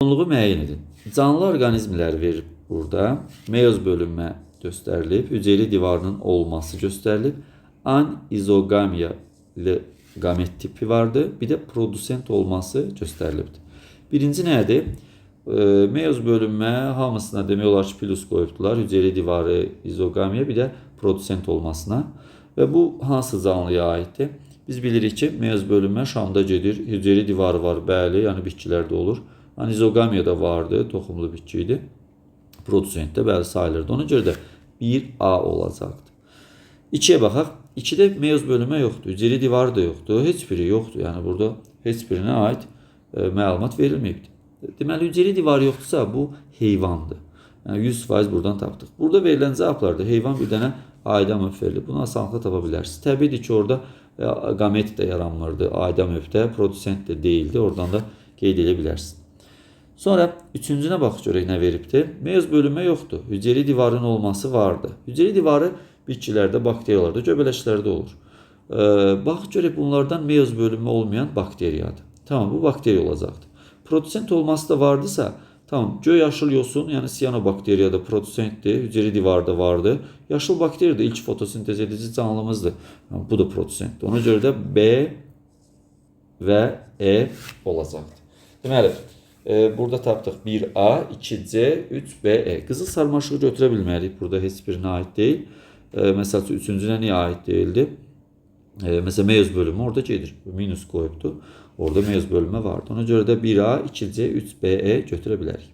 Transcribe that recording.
Uyğunluğu müəyyən edin. Canlı orqanizmlər verilib burada. Meyoz bölünmə göstərilib, hüceyrə divarının olması göstərilib. Anizogamiyalı qamet tipi vardı. Bir də produsent olması göstərilibdir. Birinci nədir? Meyoz bölünmə hamısına demək olar ki, plus qoyubdular. Hüceyrə divarı, izogamiya, bir də produsent olmasına. Və bu hansı canlıya aiddir? Biz bilirik ki, meyoz bölünmə şamda gedir. Hüceyrə divarı var, bəli, yəni bitkilərdə olur. Anizogamiya da vardı, toxumlu bitki idi. Produsent də bəli sayılırdı. Ona görə də 1A olacaqdır. 2-yə baxaq. 2-də meyoz bölünmə yoxdur. Hüceyrə divarı da yoxdur. Heç biri yoxdur. Yəni burada heç birinə aid məlumat verilməyibdir. Deməli hüceyrə divarı yoxdursa bu heyvandır. Yəni 100% buradan tapdıq. Burada verilən cavablarda heyvan bir dənə ayda növ verilib. Bunu asanlıqla tapa bilərsiniz. Təbiidir ki, orada qamet də yaranmırdı. Ayda növdə produsent də deyildi. Oradan da qeyd edə bilərsiniz. Sonra üçüncünə bax görək nə veribdir. Meyoz bölünmə yoxdur. Hüceyrə divarının olması vardı. Hüceyrə divarı bitkilərdə, bakteriyalarda, göbələklərdə olur. Bax görək bunlardan meyoz bölünmə olmayan bakteriyadır. Tamam, bu bakteriya olacaqdır. Produsent olması da vardısa, tamam, göy yaşıl yosun, yəni siyanobakteriya da produsentdir, hüceyrə divarı da vardı. Yaşıl bakteriya da ilk fotosintez edici canlımızdır. Yəni, bu da produsentdir. Ona görə də B və E olacaqdır. Deməli, burada tapdıq 1A, 2C, 3B, E. Qızıl sarmaşığı götürə bilmərik. Burada heç birinə aid deyil. Məsəl üçün, üçüncünə niyə aid deyildi? Məsələn, meyoz bölümü orada gedir. Minus qoyubdu. Orada meyoz bölünmə vardı. Ona görə də 1A, 2C, 3B, E götürə bilərik.